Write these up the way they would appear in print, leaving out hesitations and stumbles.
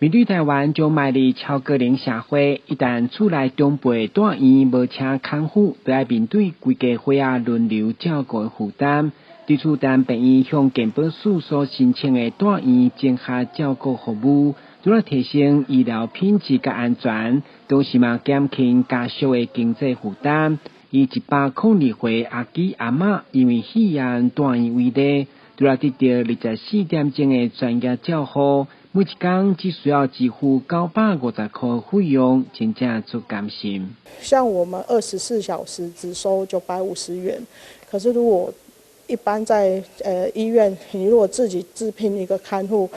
面對台灣將邁入超高齡社會，一旦厝內長輩蹛院無請看護，就愛面對規家伙仔輪流照顧的負擔。對此，台南醫院向健保署所申請的蹛院綜合照顧服務，除了提升醫療品質佮安全，同時嘛減輕家屬的經濟負擔。以102歲阿基阿嬤因為肺炎蹛院為例，除了得到24點鐘的專業照護，每一工只需要支付950塊費用，真正足甘心。像我們24小時只收950元，可是如果一般在醫院，你如果自己自聘一個看護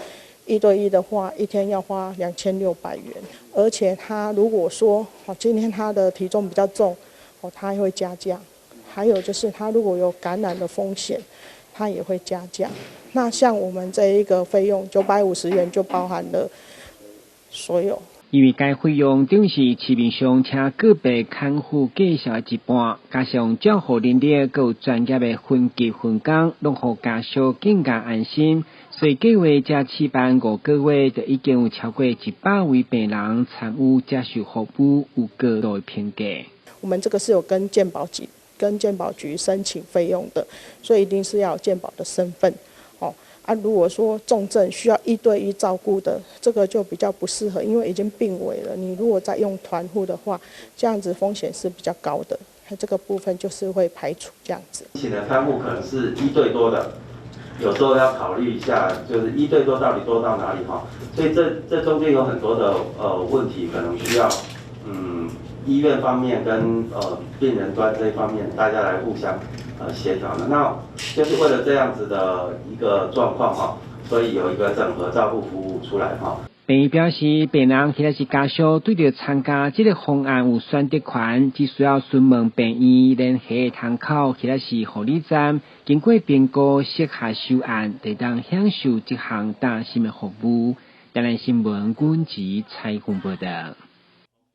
一對一的話，一天要花2600元，而且他如果說哦今天他的體重比較重，哦他會加價，還有就是他如果有感染的風險，他也會加價。那像我們這一個費用950元就包含了所有。因為該費用等於是市面上請個別看護價數的一半，加上照護能力閣有專業的分級分工，攏予家屬更加安心。所以計劃才試辦5個月，就已經有超過100位病人參與接受服務，有高度的評價。我們這個是有跟健保局申請費用的，所以一定是要有健保的身份。哦，啊，如果說重症需要一對一照顧的，這個就比較不適合，因為已經病危了。你如果再用團護的話，這樣子風險是比較高的。那這個部分就是會排除這樣子。請的看護可能是一對多的，有時候要考慮一下，就是一對多到底多到哪裡哈？所以這中間有很多的問題，可能需要醫院方面跟病人端這一方面，大家來互相協調的。那就是為了這樣子的一個狀況哈，所以有一個整合照顧服務出來哈。病院表示，病人或者是家屬對著參加這個方案有選擇權，只需要詢問病院聯繫的窗口或者是護理站，經過評估適合收案，就當享受這項貼心的服務。台南新聞阮子采訪報道。